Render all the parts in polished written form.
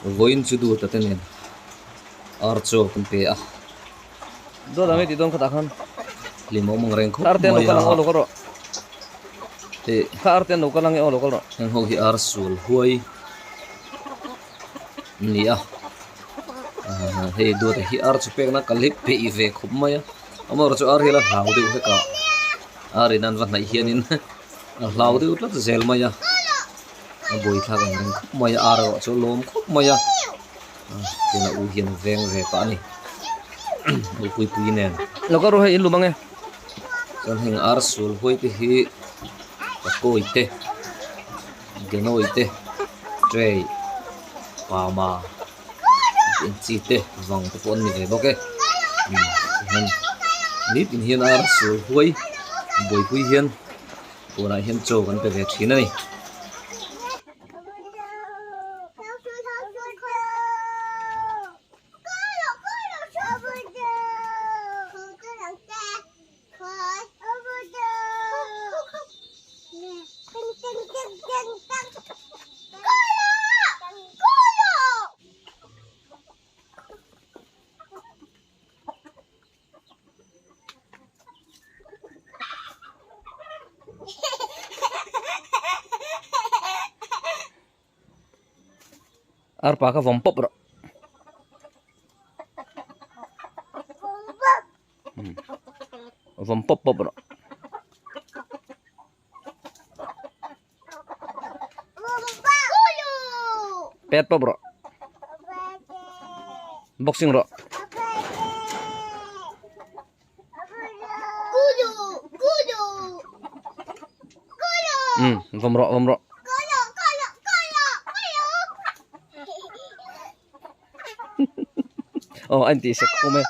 Vawiin chu duata te nen ar chaw kan pe a. Dawt ang i tih dawn khatah khan. Hlim awm ang reng khawp Kha arte an lo mai kal ang a. aw lo kal rawh. Hei. Kha arte an lo kal ang i aw lo kal rawh. Heng ho hi ar sual huai an ni a. Hei duata hi ar chu pekna kal hi peih ve khawp mai a. Amaherawhchu ar hi a la hlau deuh hlek a. Ar in an va hnaih hianin a hlau deuh tlat zel mai a. A buaithlak ang reng khawp mai a ar erawh chu a lawm khawp mai a tin a u hian a veng ve pah a ni u puipui nen lo kal rawh hei in lum ang e chuan heng ar sul huai te hi pakawi te genawi te tray pama eng chi te vang te pawh an ni ve bawk e tihian nitin hian ar sul huai buaipui hian. Tunah hian chaw kan pe ve thin a ni. Arpa kha vawm pawp rawh. Vawm pawp pawp rawh. Pet pawp rawh. Boxing rawh. Um vawm rawh vawm rawh. Aw a intih sek khum e.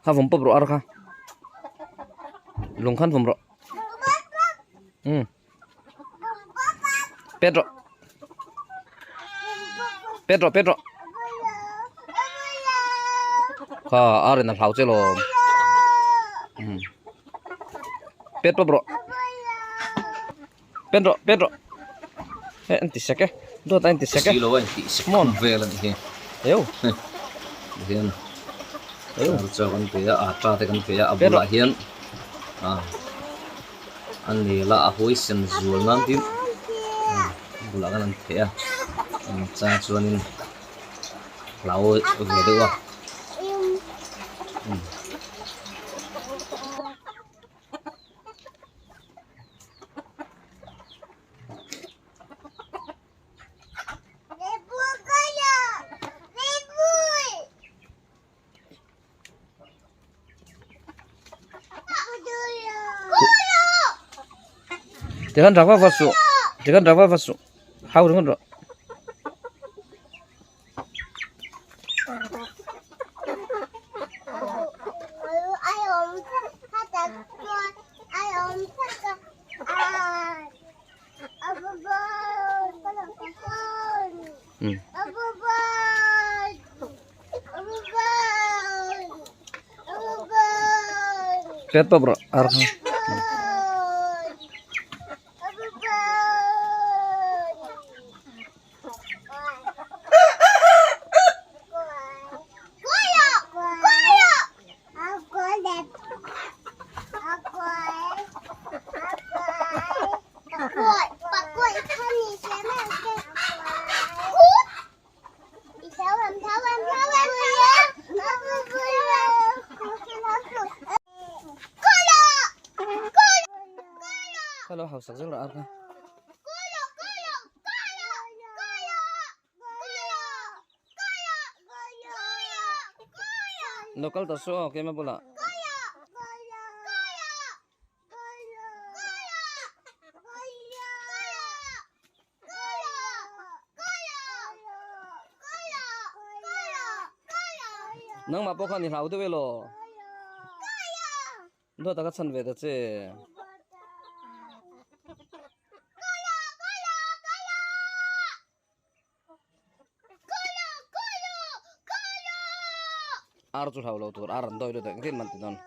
Kha vawm pawp rawh ar kha. Lung khan vawm rawh. Um. Pet rawh. Pet rawh pet rawh. Kha ar in a hlau che lawm. Um. Pet pawp rawh. Pet rawh pet rawh he an ti sek e dawt a in ti sek e silo a in tih sek hman vel a nih hi eu hian eu chaw kan pe a atta te kan pe a a bulah hian a a nel a a hawi sen zual nan tin a bulah khan an theh a chang chuanin hlau ve deuh a. Tikhan rak vak vak suh tikhan rak vak vak suh hau ringawt rawh. Pet pawp rawh ar kha. Kha lo hausak zel rawh ar kha. Local ta su aw keimah bulah. Nangmah pawh khan i hlau deuh elaw? Dawt a ka chhan ve ta che. Ar chu hlau lo tur ar an dawi lut a engtin man ti dawn.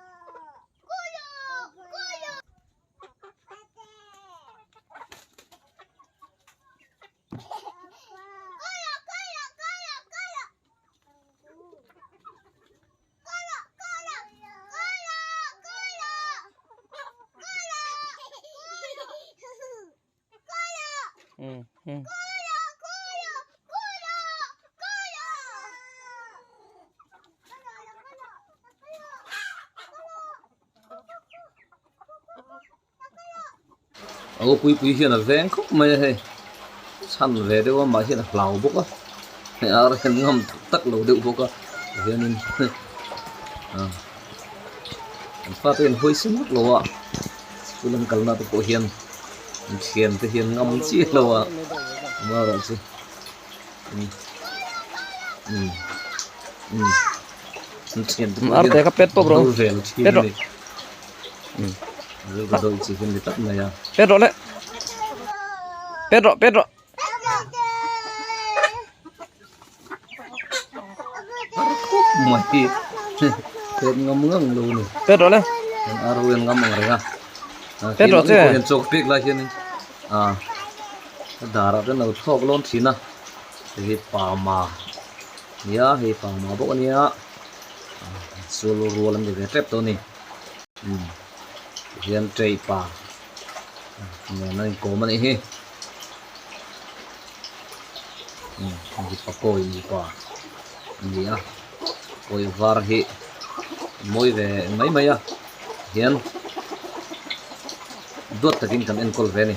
A upui pui hian a veng khawp mai a hei chhan ve deuh a mah hian a hlau bawk a hei ar hian ngam tak tak lo deuh bawk a tihianin ah an fate hian hawi sen vak lo a school an kalna te pawh hian an thian te hian ngam chiah lo a amaherawhchu umm umm umm an thian te pawh hian an vel thin a ni. Pet rawh le pet rawh pet rawh pet ngam ngang lo ni pet rawh le ar ho hian ngam ang reng a pet rawh che hian chawk pek lai hian a darah te lo thlawk lawn thin a hei pama nia hei pama bawk ania Sual rual an ni ve tep tawh a ni. Umm tihian tray pa nen a inkawm a nih hi. Umm hei hi pakawi nupa a ni a kawi var hi a mawi ve mai mai a tihian duat takin kan enkawl ve a ni.